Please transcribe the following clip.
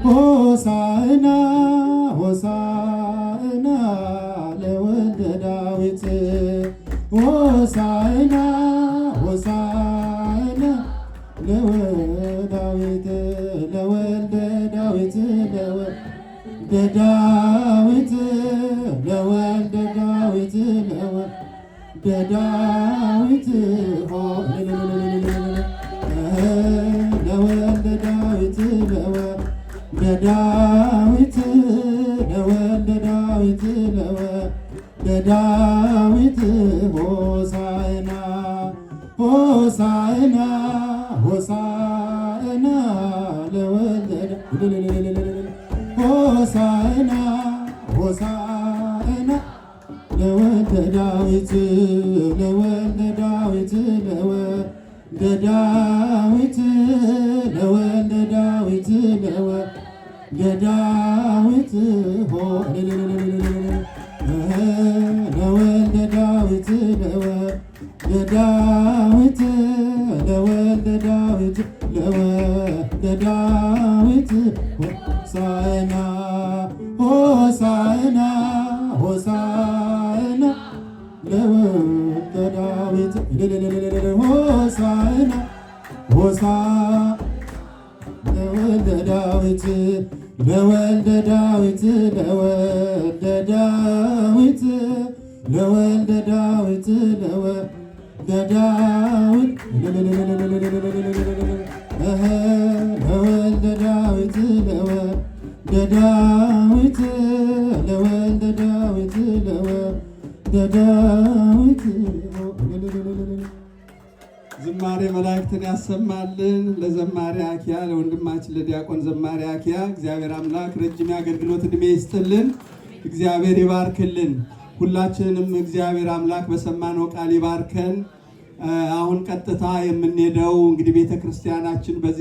ሆሳዕና ሆሳዕና ለወልደ ዳዊት፣ ሆሳዕና ሆሳዕና ለወዳዊት፣ ለወልደ ዳዊት፣ ለወልደ ዳዊት፣ ለወልደ ዳዊት፣ ለወልደ ዳዊት፣ ለወልደ ዳዊት፣ ለወልደ ዳዊት፣ ለወልደ ዳዊት፣ ለወልደ ዳዊት፣ ሆሳዕና ሆሳዕና ሆሳዕና ለወልደ፣ ሆሳዕና ሆሳዕና ለወልደ ዳዊት፣ ለወልደ ዳዊት፣ ለወልደ ዳዊት፣ ለወልደ ዳዊት፣ ለወልደ ዳዊት፣ ለወልደ ዳዊት፣ ለወልደ ዳዊት፣ ለወልደ ዳዊት፣ ለወልደ ዳዊት፣ ሆሳዕና ሆሳዕና ሆሳዕና ለወልደ ዳዊት፣ ሆሳዕና ሆሳ ለወልደ ዳዊት፣ ለወልደ ዳዊት፣ ለወልደ ዳዊት፣ ለወልደ ዳዊት፣ ለወልደ ዳዊት፣ ለወልደ ዳዊት፣ ለወልደ ዳዊት፣ ለወልደ ዳዊት፣ ለወልደ ዳዊት። ዝማሬ መላእክትን ያሰማልን። ለዘማሪ አኪያ፣ ለወንድማችን ለዲያቆን ዘማሪ አኪያ እግዚአብሔር አምላክ ረጅም የአገልግሎት ዕድሜ ይስጥልን። እግዚአብሔር ይባርክልን። ሁላችንንም እግዚአብሔር አምላክ በሰማነው ቃል ይባርከን። አሁን ቀጥታ የምንሄደው እንግዲህ ቤተ ክርስቲያናችን በዚህ